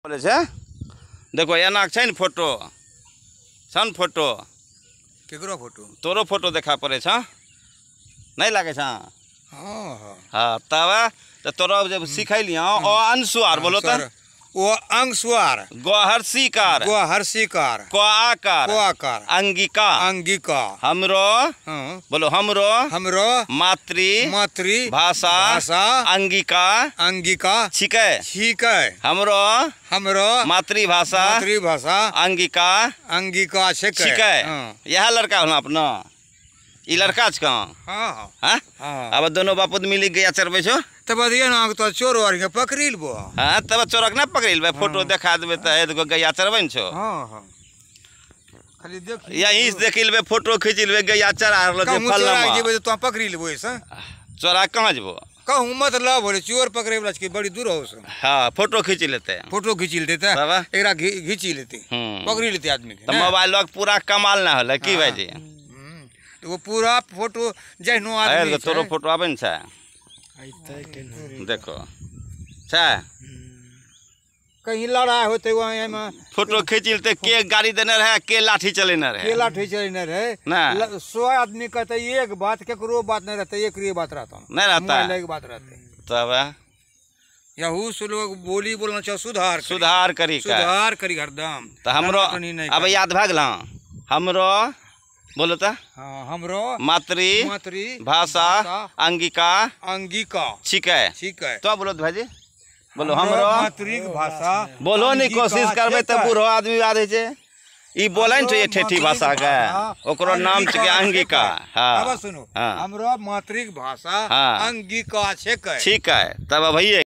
बोले छै देखो एना छै ने फोटो छन फोटो केकरो फोटो तोरो फोटो देखा पड़े छ नहीं लागे छ। हाँ हाँ तब तो तोरो जब सिखैलियो ओ अनुस्वार बोलो त ओ अंगस्वार ग हर्षिकार ग हर्षिकार क आकार क आकार अंगिका अंगिका हमरो। हाँ बोलो हमरो हमरो मातृ मातृ भाषा भाषा अंगिका अंगिका छिकै छिकै हमरो हमरो मातृभाषा मातृभाषा अंगिका अंगिका छिकै छिकै। हाँ। यह लड़का होला अपना ई लड़का छको। हाँ हाँ हाँ अब दोनों बापुत मिली गया चरबै छो तब दिया ना तो चोर और के पकड़ी लेबो। हाँ तब चोरक ना पकड़ी लेबै फोटो देखा देबै त हे देखो गैया चरबै न छो। हाँ हाँ खाली देख यहीं से देख लेबै फोटो खींच लेबै गैया चरा रहलो छै कहूं चोरा फल्लामा जेबै तो पकड़ी लेबो ऐसा चोरा कहाँ जेबो कहूं मतलब होले चोर पकड़े वाला छै बड़ी दूर हो से। हाँ फोटो खींच लेते फोटो खींच लेते तब एकरा घींची लेते पकड़ी लेते आदमी के त मोबाइल पूरा कमाल ना होले की भाईजी तो वो पूरा फोटो जहनो आदमी तोरो फोटो आबै न छै देखो छै कहीं लड़ाई होते वहाँ में फोटो खींच लेते के गाड़ी देने रहे के लाठी चलेने रहे के लाठी चलेने रहे ना 100 आदमी कहते एक बात केकरो बात नहीं रहते एक बात रहता नहीं रहता एक बात रहते तब यहू से लोग बोली बोलना चाहो सुधार सुधार करी सुधार करी हरदम तो हमरो अब याद भए गेल। हमरो बोलो त हाँ हमरो मातृ मातृ भाषा अंगिका अंगिका छिकै छिकै तो बोलो भाईजी बोलो हमरो मातृ भाषा बोलो नहीं कोशिश करबै त बूढ़ो आदमी याद होइ छै ई बोलै ने छै ठेठी भाषा के ओकरो नाम छै अंगिका। हाँ अब सुनो हमरो मातृ भाषा अंगिका छिकै छिकै तब भैये।